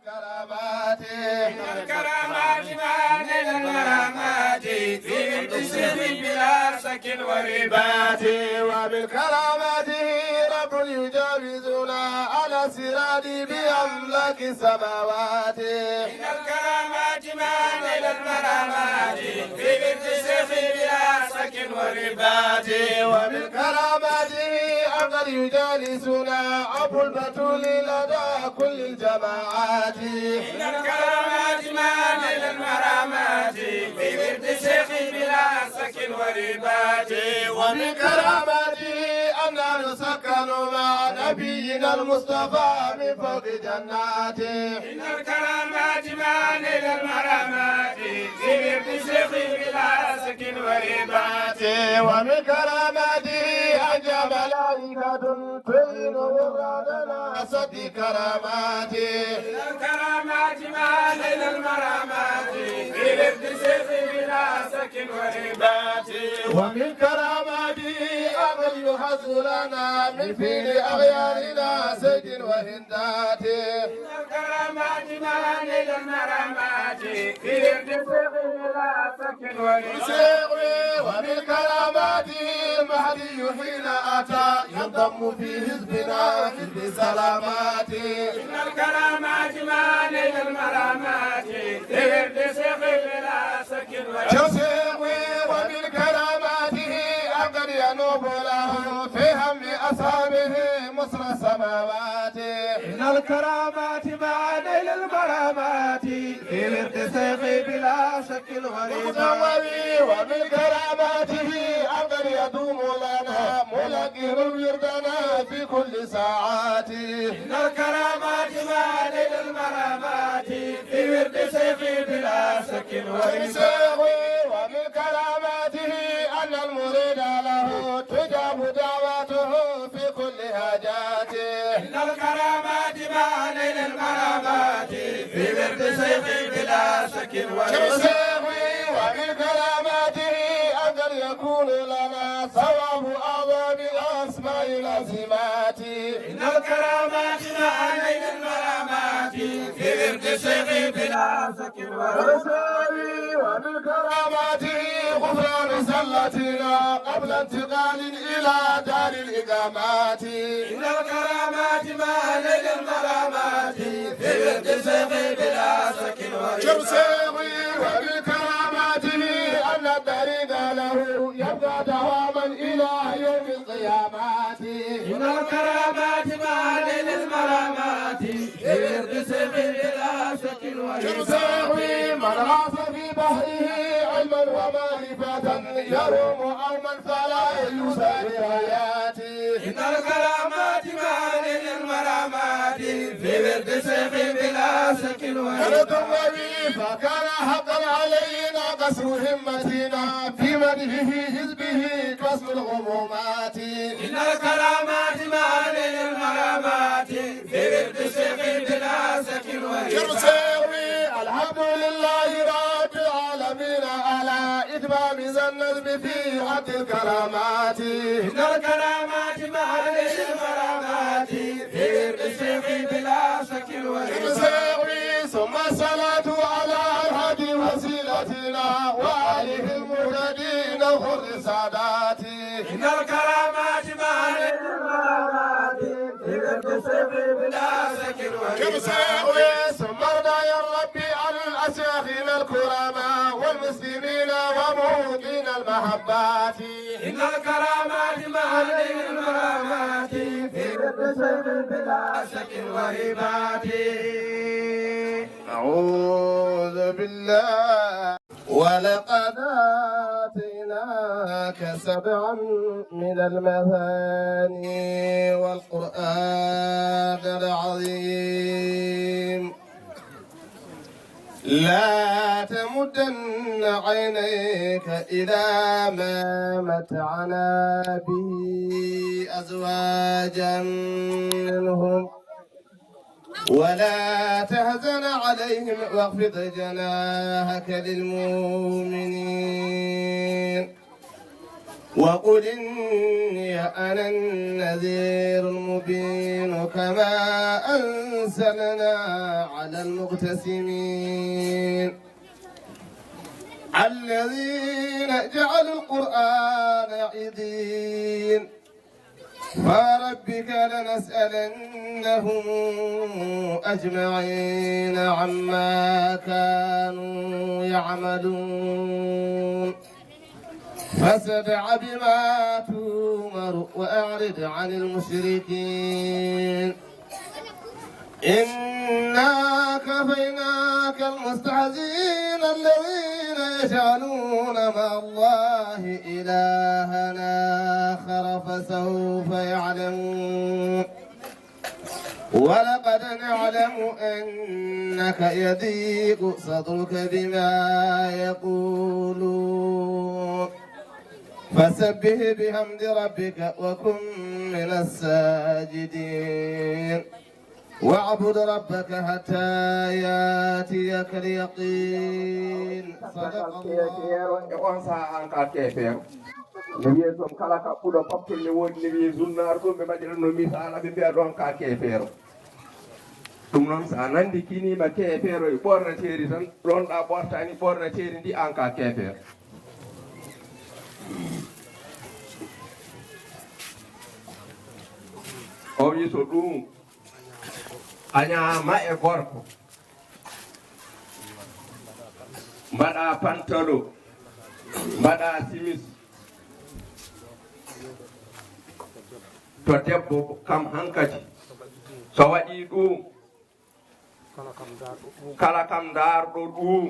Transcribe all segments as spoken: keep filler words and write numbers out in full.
كراماتي. من الكرامات ما نيل المرامات، في ورد الشيخ بلا شك وريبات. ومن كراماته رب يجاوزنا على الصراط بأملاك السماوات. من الكرامات ما نيل المرامات، في ورد الشيخ بلا شك وريبات. ومن كراماته أن قد يجالسنا أبو البتول لدى كل الجماعات. إن الكرامات ما نيل المرامات، في ورد الشيخ بلا شك وريبات. ومن كراماته أن نسكن مع نبينا المصطفى من فوق جناته. إن الكرامات ما نيل المرامات، في ورد الشيخ بلا شك وريبات. ومن كراماته أن جاء ملائكة تزين غراننا سد كراماته. من الكرامات ما نيل المرامات، في ورد الشيخ بلا شك وريبات. ومن كراماته أن يحز لنا من فعل أغيارنا سيد وهندات. من الكرامات ما نيل المرامات، في ورد الشيخ بلا شك وريبات. ومن كراماته المهدي حين أتى ينضم في حزبنا حزب السلامات. إن الكرامات ما نيل المرامات، في ورد الشيخ بلا شك وريبات. ومن كراماته أن قد ينوب له في هم أصحابه مصر السماوات. إن الكرامات ما نيل المرامات، في ورد الشيخ بلا شك وريبات. ومن كراماته أن قد يدوم لنا ملقن وردنا في كل ساعات. إن الكرامات ما نيل المرامات، في ورد الشيخ بلا شك وريبات. ومن كراماته أن المريد له تجاب دعوته في كل حاجات. إن الكرامات ما نيل المرامات، في ورد الشيخ بلا شك وريبات. ومن كراماته أن قد يكون لنا ثواب أعظم أسماء لازمات. إن الكرامات ما نيل المرامات، في ورد الشيخ بلا شك وريبات. ومن كراماته غفران زلتنا قبل انتقال إلى دار الإقامات. إن الكرامات ما نيل المرامات، في ورد الشيخ بلا شك وريبات. ومن كراماته أن الطريق له يبقى دواما إلى يوم القيامة. إن الكرامات ما نيل المرامات، في ورد الشيخ بلا شك وريبات. من غاص في بحره علما ومعرفة يروم عوما فلا يوسع لحياته. إن الكرامات ما نيل المرامات، في ورد الشيخ بلا شك وريبات. فكان حقا علينا قصر همتنا في مدحه حزبه كسر الغمومات. إن الكرامات ما نيل المرامات، في ورد الشيخ بلا شك وريبات. الحمد لله رب العالمين على إتمام ذا النظم في حق الكرامات. إن الكرامات ما نيل المرامات، في ورد الشيخ بلا شك وريبات. ثم الصلاة على الهادي وسيلتنا وآله المهتدين غر السادات. إن الكرامات ما نيل المرامات، في ورد الشيخ بلا شك وريبات. ثم ارضى يا ربي عن أشياخنا الكراماء والمسلمين وموقين المحبات. إن الكرامات ما نيل المرامات، في ورد الشيخ بلا شك وريبات. أعوذ بالله. ولقد آتيناك سبعا من المثاني والقرآن العظيم. لا تمدن عينيك إلى ما متعنا به أزواجا منهم ولا تحزن عليهم واخفض جناحك للمؤمنين. وقل إني أنا النذير المبين كما أنزلنا على المقتسمين الذين جعلوا القرآن عضين فوربك لنسألنهم أجمعين عما كانوا يعملون فاصدع بما تؤمر وأعرض عن المشركين إنا كفيناك المستهزئين الذين يجعلون مع الله إلها آخر فسوف يعلمون ولقد نعلم أنك يضيق صدرك بما يقولون فسبح بحمد ربك وكن من الساجدين واعبد ربك حتى ياتيك اليقين صدق الله E on saha an ka keefeero. Ne wiye toon kala kaɓɓuɗo pappol ne woodi ne wiye zunnaar ɗum ɓe mbaɗiranno misaala ɓe mbiya ɗoon ka keefeero. Ɗum noon so a nanndi kiniima keefeero e ɓornateeri tan ɗoon ɗa ɓortaani ɓornateeri ndi an ka keefeero. O wi so ɗum a ñaama e gorko mbaɗa pantalo mbaɗa simis to debbo kam hankadi so waɗi ɗum kala kam ndaarɗo ɗum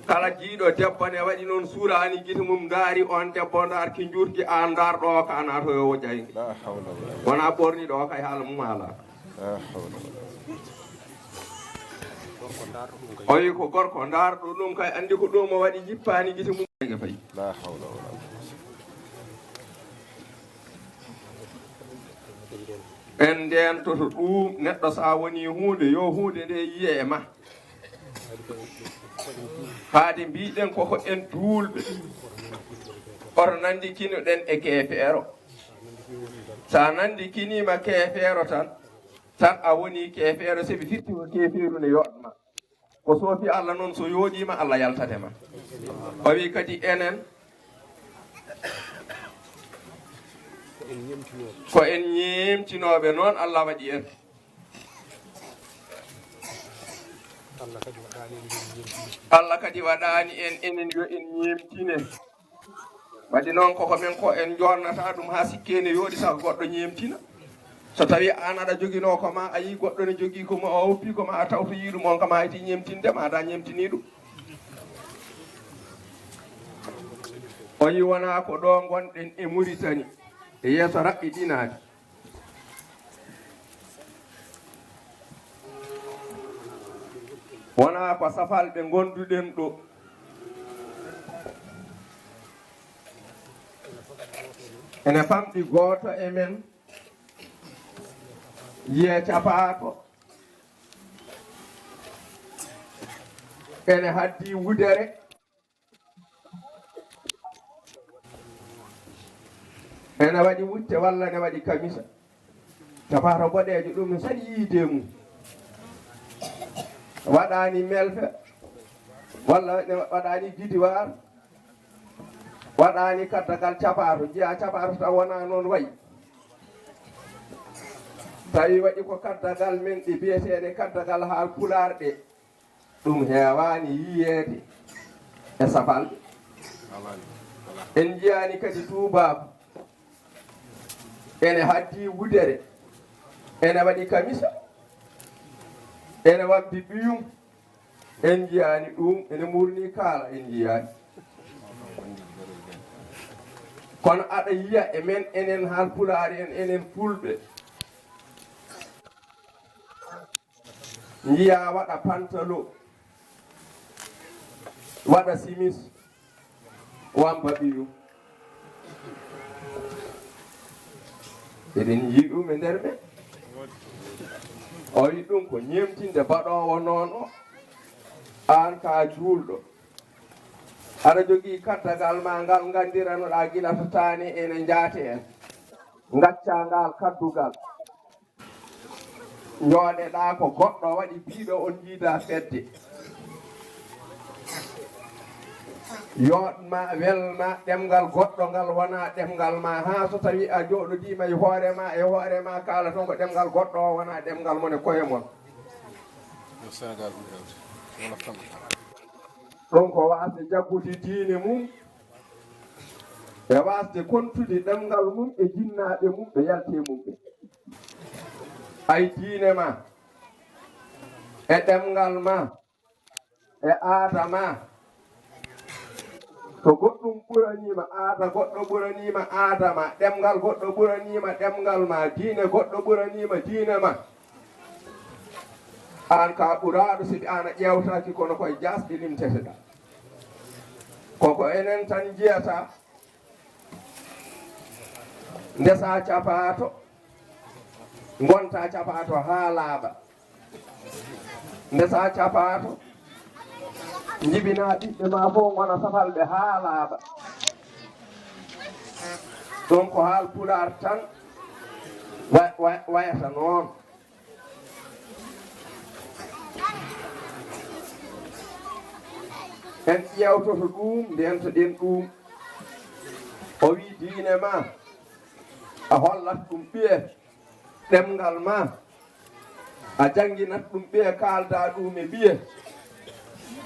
kala jiiɗo debbo ne waɗi noon suuraani gite mum ndaari on debbo ndaarki njuurki aan ndaarɗo o ka naatoyoowo jaynge wona ɓorniɗo o kay haala mum alaa o wi ko gorko ndaarɗo ɗum kay anndi ko ɗum o waɗi jippaani gite mum jaynge fayi en ndeentoto ɗum neɗɗo so a woni huunde yo huunde nde yiye e ma haade mbiɗen koko en duulɓe oto nanndi kinoɗen e keefeero so a nanndi kiniima keefeero tan tan a woni keefeero sabi firti ko keefeeru ne yoɗma ko soofi Allah noon so yooɗiima Allah yaltate ma o wi kadi enen ko en ñeemtinooɓe noon Allah waɗi en Allah kadi waɗaani en enen yo en ñeemtine waɗi noon koko men ko en joornata ɗum haa sikke ene yooɗi sago goɗɗo ñeemtina so tawi an aɗa joginoo ko ma a yii goɗɗo ne jogii ko ma o woppi ko ma a tawtoyii ɗum on kam a hayti ñeemtinde ma aɗa ñeemtinii ɗum o yi wonaa ko ɗo ngonɗen e muritani e yeeso raɓɓiɗinaade wonaa ko safalɓe ngonduɗen ɗo ene famɗi gooto e men yiye capaako ene haddi wudere ene waɗi wutte walla ne waɗi kamisa capato boɗeejo ɗum ne saɗi yiide mum waɗani melfe walla ne waɗani gidiwar waɗani kaddagal capato jiya capato taw wona noon wayi tawi waɗi ko kaddagal men ɗe biyeteɗe kaddagal haal pulaar ɗe ɗum heewaani yiyeede e safalɓe en njiyaani kadi tuubaaku ene haddi wudere ene waɗi kamisa ene wambi ɓiyum en njiyaani ɗum ene murni kaala en njiyaani kono aɗa yiya e men enen haalpulaari en enen fulɓe njiya waɗa pantalo waɗa simis wamba ɓiyum eɗen yii ɗum e nder men o wi ɗum ko ñemtinde baɗoowo noon o aan ka juulɗo Aɗa jogii kaddagal ma ngal nganndiranoɗaa gila to taani ene njaati en. Ngacca ngal kaddugal. Njooɗeɗaa ko goɗɗo waɗi biiɗo on njiida fedde. Yooɗma, welma, ɗemngal goɗɗo ngal wonaa ɗemngal ma, haa so tawii a jooɗodiima e hoore ma, e hoore ma kaala ton ko ɗemngal goɗɗo o wonaa ɗemngal mon e koye mon. Ɗum ko waasde jaggude diine mum, e waasde kontude ɗemngal mum e jinnaaɓe mum ɓe yalti e mum ɓe. Ay diine ma, e ɗemngal ma, e aada ma. So goɗɗum ɓuraniima aada, goɗɗo ɓuraniima aada ma, ɗemngal goɗɗo ɓuraniima ɗemngal ma, diine goɗɗo ɓuraniima diine ma. Aan ka ɓuraaɗo, sibi aan a ƴeewtaaki, kono koye jaasɗe limteteɗaa. Koko enen tan njiyata, ndesa capaato, ngonta capaato haa laaɓa. Ndesa capaato, njibina ɓiɓɓe ma fof ngona safalɓe haa laaɓa. Ɗum ko haal pulaar tan wa-, wa-, wayata noon. En ƴeewtoto ɗum, ndeentoɗen ɗum. O wii diine ma, a hollat ɗum ɓiye ɗemngal ma, a jannginat ɗum ɓiye, kaalda ɗum e ɓiye.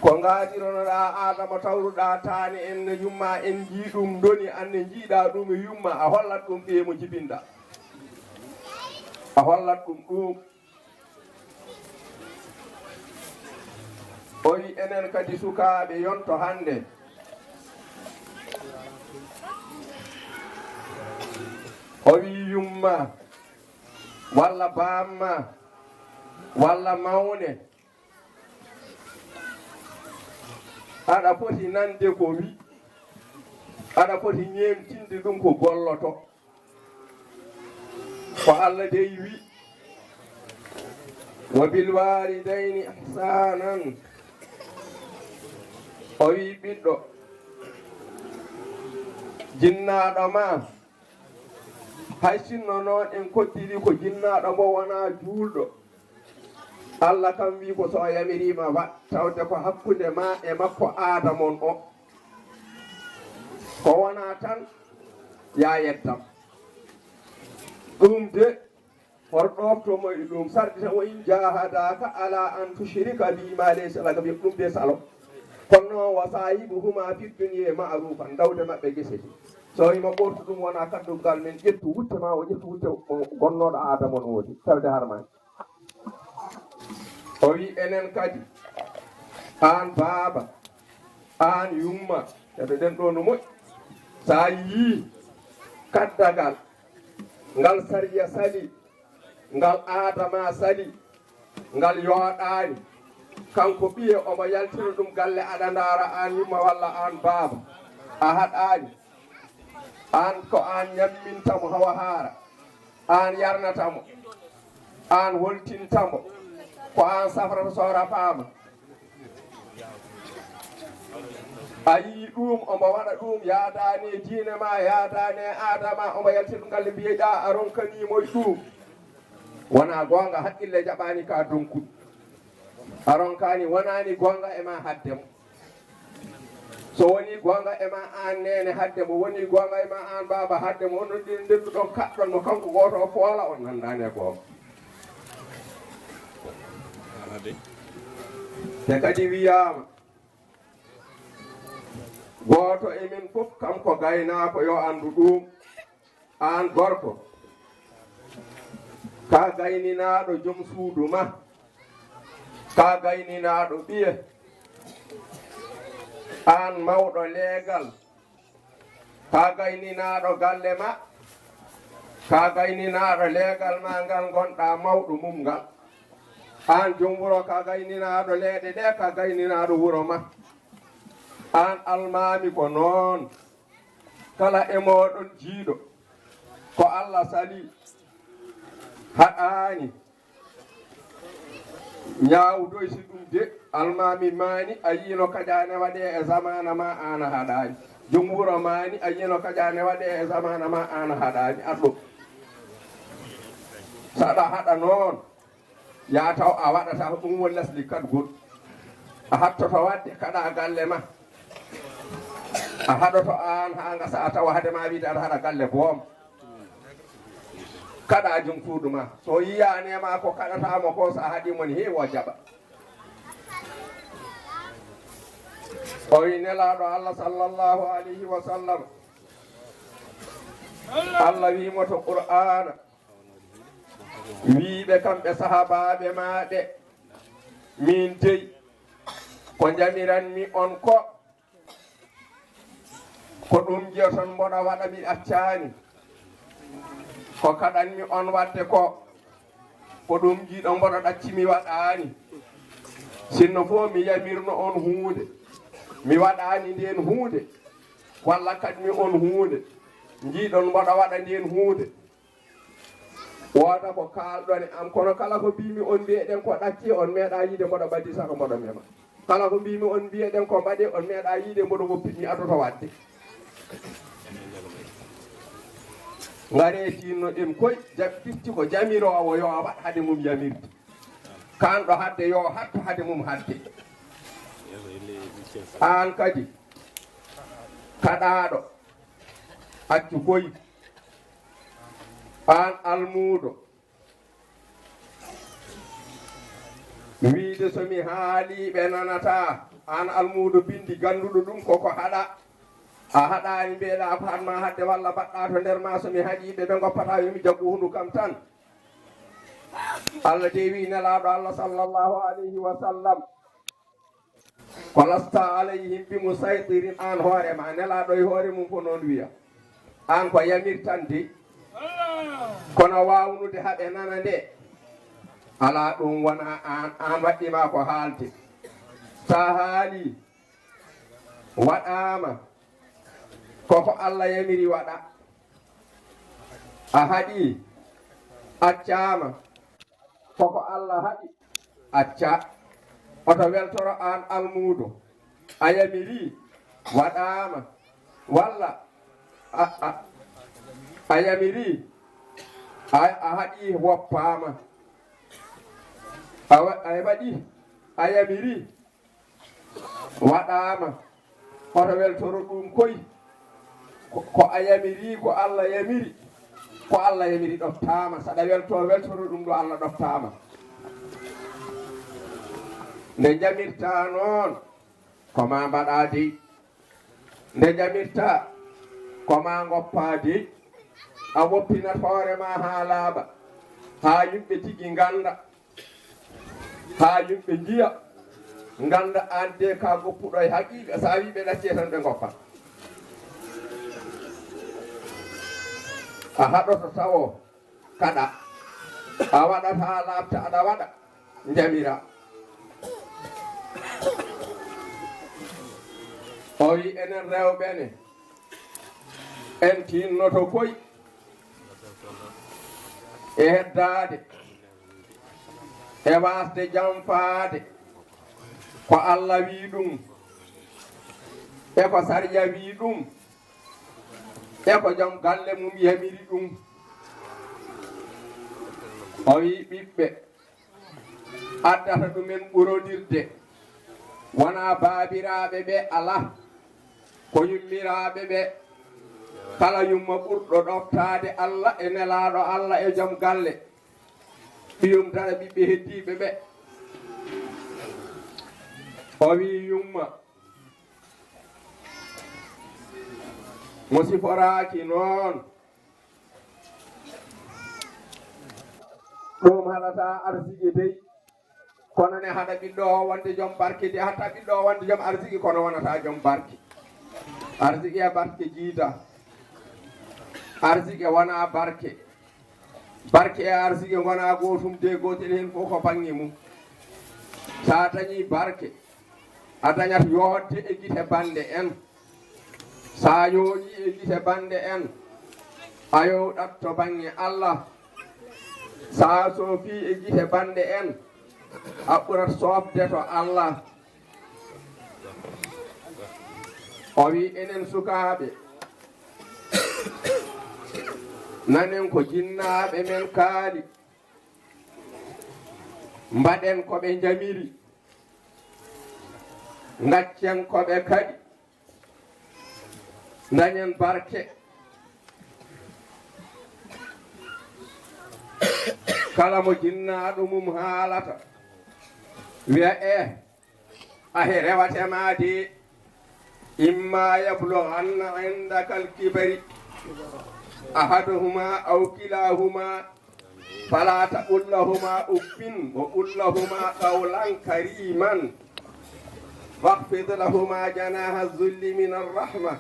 Ko ngaadironoɗaa Aadama, tawruɗaa taani en no yumma, en njii ɗum ndoni, aan ne njiiɗaa ɗum e yumma, a hollat ɗum ɓiye mo jibinɗaa. A hollat ɗum ɗum. O wi enen kadi sukaaɓe yonto hannde. O wi yumma, walla baamma, walla mawne. Aɗa foti nande ko wi, aɗa foti ñeemtinde ɗum ko golloto. Ko Allah dey wi, "Wa bil waalidayni ihsaanan." O wi, ɓiɗɗo, jinnaaɗo ma, hay sinno noon en koddiri ko jinnaaɗo mo wonaa juulɗo, Allah kam wi ko so o yamiriima waɗ, tawde ko hakkunde ma e makko aada mon o. Ko wonaa tan, ya yeddam. Ɗum de, hoto ɗoofto mo e ɗum, sarɗita mo, "In jahadaka ala an tushrika bi ma laysa laka bi", ɗum de salo. Kono noon, "Wa sahibuhuma fi dunya ma'rufan", dawde maɓɓe gese ɗi. So wima ɓortu ɗum wonaa kaddungal men, ƴettu wutte ma o, ƴettu wutte mo gonnooɗo aada mon o woodi, tawde harmaani. O wi enen kadi, aan baaba, aan yumma, heɗoɗen ɗo no moƴƴi. Sa yii kaddagal ngal sariya sali, ngal aada ma sali, ngal yooɗaani, kanko ɓiye omo yaltira ɗum galle, aɗa ndaara aan yumma walla aan baaba, a haɗaani. Aan ko aan ñamminta mo hawa haara, aan yarnata mo, aan woltinta mo, ko aan safrata so rafaama. A yii ɗum, omo waɗa ɗum, yaadaani e diine ma, yaadaani e aada ma, omo yaltira ɗum galle, mbiyeɗaa a ronkanii mo e ɗum. Wonaa goonga, haqqille jaɓaani ka donkuɗo. A ronkaani, wonaani goonga e ma hadde mo. So wonii goonga e ma aan neene hadde mo, wonii goonga e ma aan baaba hadde mo, onon ɗiɗo ndennduɗon kaɗɗon mo, kanko gooto o foola, on nanndaani e goonga. Te kadi wiyaama, gooto e men fof kam ko gaynaako, yo anndu ɗum. Aan gorko, ka gayninaaɗo joom suudu ma, ka gayninaaɗo ɓiye, aan mawɗo leegal, ka gayninaaɗo galle ma, ka gayninaaɗo leegal ma ngal ngonɗaa mawɗo mum ngal. Aan joom wuro, ka gayninaaɗo leeɗe ɗe, ka gayninaaɗo wuro ma. Aan almaami ko noon. Kala e mooɗon jiiɗo ko Allah sali, haɗaani, Ñaawdoy si ɗum de, almaami maani, a yiino kaƴaane waɗee e zamaana ma, aan a haɗaani. Jom wuro maani, a yiino kaƴaane waɗee e zamaana ma, aan a haɗaani. Arɗo. Saɗa haɗa noon, yaa taw a waɗata ko ɗum woni lesdi kaɗgol. A hattoto waɗde kaɗa galle ma. A haɗoto aan haa ngasa a tawa hade ma wiide aɗa haɗa galle boom. Kaɗa jom suudu ma. So yiyaani e ma ko kaɗata mo ko, so a haɗi mo ni heewi o jaɓa. O wi Nelaaɗo Allah sallallahu alayhi wa sallam, Allah wi mo to Qur'aana, wi ɓe kamɓe sahabaaɓe ma ɓe, min dey ko njamiranmi on ko, ko ɗum njiyoton mboɗo waɗa mi accaani. Ko kaɗanmi on waɗde ko, ko ɗum njiiɗon mboɗo ɗacci mi waɗaani. Sinno fof mi yamirno on huunde, mi waɗaani ndeen huunde, walla kaɗmi on huunde, njiiɗon mboɗo waɗa ndeen huunde. Wooda ko kaalɗon e am, kono kala ko mbiimi on mbiyeɗen ko ɗacci, on meeɗa yiide mboɗo ɓadii saka mboɗo mema. Kala ko mbiimi on mbiyeɗen ko mbaɗee, on meeɗa yiide mboɗo woppi, mi adoto waɗde. Ngaree tinnoɗen koy, jam-, firti ko jamiroowo yo waɗ hade mum yamirde. Kaanɗo haɗde yo haɗ hade mum haɗde. Aan kadi, kaɗaaɗo, accu koy. Aan almuudo, wiide so mi haalii ɓe nanataa. Aan almuudo binndi gannduɗo ɗum koko haɗa. A haɗaani mbiyeɗaa ko haɗ ma haɗde walla mbaɗɗaa to nder ma so mi haɗii ɓe ɓe ngoppataa yo mi jaggu hundu kam tan. Allah de wi Nelaaɗo Allah sallallahu alayhi wa sallam. Ko lasta alayhim bi musaytirin, aan hoore ma, Nelaaɗo e hoore mum ko noon wiya. Aan ko yamirtan de. Kono waawnude haɓe nana nde, alaa ɗum wona aan, aan waɗɗi ma ko haalde. Sa haali, waɗaama, koko Allah yamiri waɗa. A haɗi, accaama. Koko Allah haɗi, acca. Oto weltoro aan almuudo. A yamiri, waɗaama. Walla a, a, a yamiri, a, a haɗi, woppaama. A wa-, a waɗi, a yamiri, waɗaama. Hoto weltoro ɗum koy. Ko, ko a yamiri, ko Allah yamiri. Ko Allah yamiri ɗoftaama. Saɗa welto, weltoro ɗum ɗo Allah ɗoftaama. Nde jamirta noon, ko ma mbaɗa dey. Nde jamirta, ko ma ngoppa dey. A woppinat hoore ma haa laaɓa, haa yimɓe tigi ngannda. Haa yimɓe njiya, ngannda aan de ka goppuɗo e haqiiqa, so a wii ɓe ɗaccee tan ɓe ngoppa. A haɗoto tawo kaɗa. A waɗat haa laaɓta aɗa waɗa, njamira. O wii enen rewɓe ne, en tinnoto koy e heddaade, e waasde janfaade ko Allah wii ɗum, e ko sariya wii ɗum, e ko jom galle mum yamiri ɗum. O wii ɓiɓɓe addata ɗumen ɓurodirde, wonaa baabiraaɓe ɓe alaa, ko yummiraaɓe ɓe. Kala yumma ɓurɗo ɗoftaade Allah e Nelaaɗo Allah e jom galle, ɓiyum dara ɓiɓɓe heddiiɓe ɓe. O wii yumma mo siforaaki noon, ɗum haɗata arsike dey, kono ne haɗa ɓiɗɗo o wonde jom barke de, hatta ɓiɗɗo o wonde jom arsike, kono wonata jom barke. Arsike e barke jiida. Arsike wona barke. Barke e arsike ngona gootum de, gootel heen fof ko bannge mum. So a dañii barke, a dañat yooɗde e gite bannde en. So a yooɗii e gite bannde en, a yooɗat to bannge Allah. So a soofii e gite bannde en, a ɓurat soofde to Allah. O wi, enen sukaaɓe, nanen ko jinnaaɓe men kaali, mbaɗen ko ɓe njamiri, ngaccen ko ɓe kaɗi, ndañen barke. Kala mo jinnaaɗo mum haalata, wiya, "Eh, ahe rewate ma de, imma yablughanna indaka al-kibari ahaduhuma aw kilahuma, fala taqul lahuma uffin wa qul lahuma qawlan kariman. Wakhfid lahuma janaha dhulli min ar-rahma.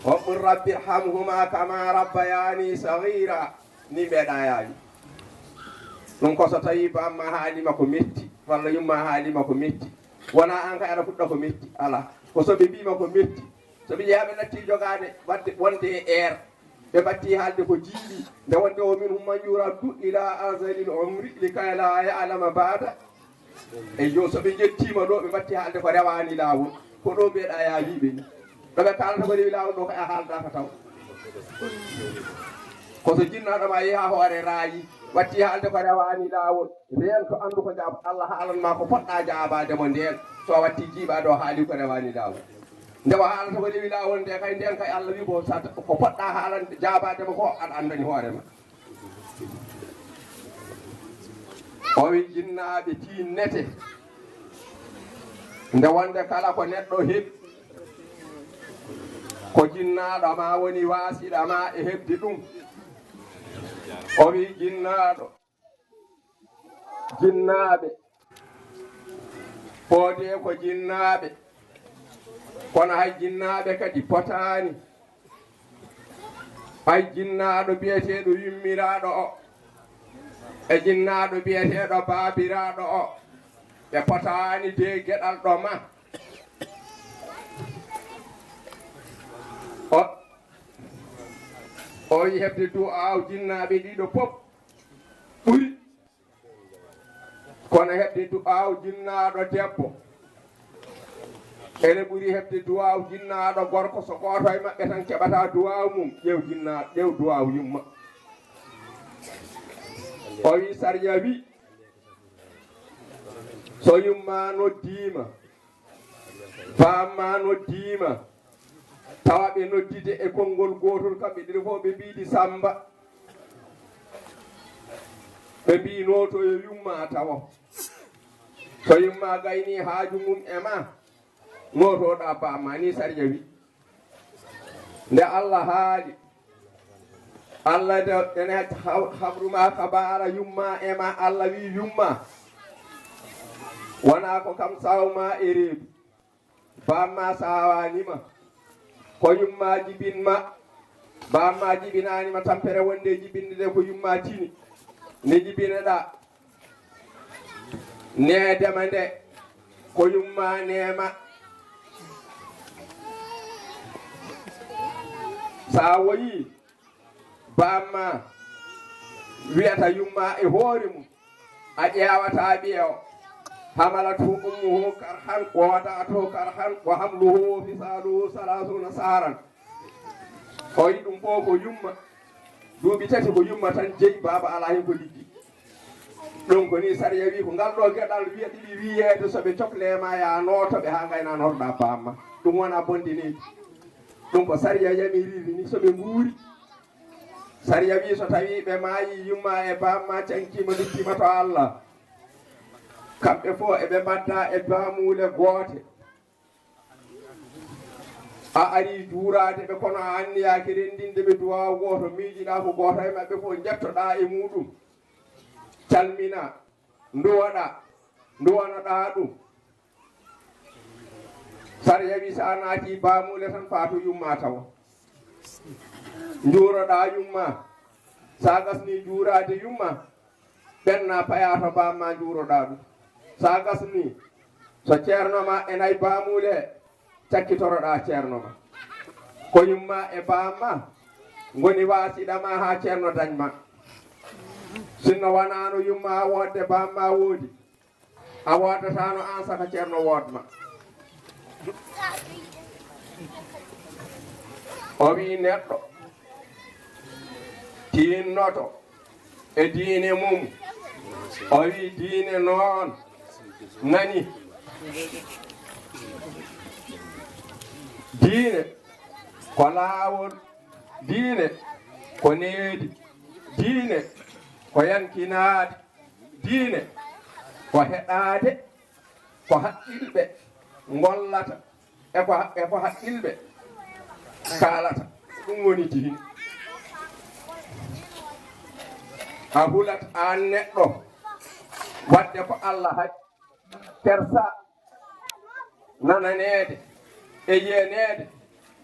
Wa qul rabbi irhamhuma kama rabbayani saghira." Ni mbeɗa yaawi. Ɗum ko so tawi bamma haalima ko metti, walla yumma haalima ko metti. Wona an kay aɗa fuɗɗa ko metti. Ala. Ko so ɓe mbima ko metti. So ɓe jeeya ɓe natti jogaade wadde wonde e air. Ɓe batti haalde ko jiiɗi. Nde wonde o minhum man yuraddu ila arzalil umri likay la ya'lama ba'da. Eyyo, so ɓe njettiima ɗo, ɓe mbatti haalde ko rewaani laawol. Ko ɗo mbeɗa yaawiiɓe ni. Ɗo ɓe kaalata ko rewi laawol ɗo, ko a haaldaaka taw. Ko so jinnaaɗo ma yehi haa hoore raayi, watti haalde ko rewaani laawol. Ndeen to anndu ko jaab-, Allah haalan ma ko poɗɗa jaabaade mo ndeen. So a watti jiiɓaade o haali ko rewaani laawol. Nde o haalata ko rewi laawol nde kay, ndeen kay Allah wi ko sa-, ko poɗɗa haalande jaabaade mo ko aɗa anndani hoore ma. O wi jinnaaɓe tiinnete. Nde wonde kala ko neɗɗo heɓi, ko jinnaaɗo ma woni waasiɗa ma e heɓde ɗum. O wi jinnaaɗo, jinnaaɓe, poode ko jinnaaɓe, kono hay jinnaaɓe kadi potaani. Hay jinnaaɗo biyeteeɗo yummiraaɗo o, e jinnaaɗo biyeteeɗo baabiraaɗo o, ɓe potaani de geɗal ɗo ma. O, o wi heɓde du'aaw jinnaaɓe ɗiɗo pop ɓuri. Kono heɓde du'aaw jinnaaɗo debbo ene ɓuri heɓde du'aaw jinnaaɗo gorko. So gooto e maɓɓe tan keɓata du'aaw mum, ƴeew jinnaa-, ƴeew du'aaw yumma. O wi, sariya wi, so yumma noddiima, bamma noddiima, tawa ɓe noddide e konngol gootol, kamɓe ɗiɗo fof ɓe mbiidi Sammba. Ɓe mbii, "Nooto yo yumma tawo." So yumma gayni haaju mum e ma, nootoɗa bamma, ni sariya wi. Nde Allah haali, Allah de, ene ha-, habru ma kabaara yumma e ma, Allah wi yumma, wona ko kam sawma e reedu. Bamma sawanima, ko yumma jibinma. Bamma jibinanima tampere wonde jibinde de ko yumma tini. Nde jibineɗa, needema nde, ko yumma neema. Sa woyi, bamma wiyata yumma e hoore mum, a ƴeewata ɓiya o. Hamalathu ummuhu karhan wa wada'athu karhan wa hamluhu wa fisaluhu salasuna sahran. O yi ɗum fof ko yumma. Duuɓi tati ko yumma tan jeyi, baaba alaa heen ko liggi. Ɗum ko ni sariya wi ko ngal ɗo geɗal wiya ɗiɗi wiyeede so ɓe cokle ma ya nooto ɓe haa ngayna notoɗa bamma. Ɗum wona bonde leydi. Ɗum ko sariya yamiriri ni so ɓe nguuri. Sariya wi so tawi ɓe maayi, yumma e bamma cankima, nduttima to Allah. Kamɓe fof eɓe mbadda e baamuule goote. A ari juuraade ɓe, kono a anniyaaki renndinde ɓe duwaaw gooto, miijiɗa ko gooto e maɓɓe fof njettoɗa e muɗum. Calmina, nduwoɗa, nduwanoɗa ɗum. Sariya wi sa naati baamuule tan, faatu yumma tawa. Njuuroɗa yumma. Sa gasni juuraade yumma, ɓenna paya to bamma njuuroɗa ɗum. Sa gasni, so ceerno ma e nay baamuule, cakkitoroɗa ceerno ma. Ko yumma e bamma ngoni waasiɗa ma haa ceerno dañ ma. Sinno wanaano yumma woodde bamma woodi, a woodataano aan saka ceerno woodma. O wii neɗɗo tiinnoto e diine mum. O wii diine noon nani. Diine ko laawol, diine ko needi, diine ko yankinaade, diine ko heɗaade ko haqqilɓe ngollata e ko e ko haqqilɓe kaalata. Ɗum woni diine. A hulat aan neɗɗo waɗde ko Allah haɗi. Kersa nananeede e yeeneede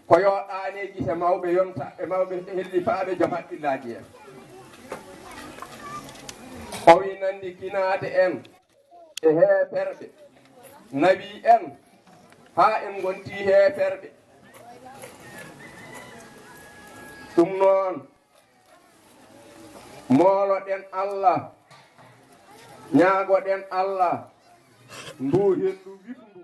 ko yooɗaani e gite mawɓe yonta e mawɓe hellifaaɓe joom haqqillaaji en. O wi nanndi kinaade en e heeferɓe, nawi en haa en ngonti heeferɓe. Ɗum noon, mooloɗen Allah, ñaagoɗen Allah ndu henndu wiɗndu.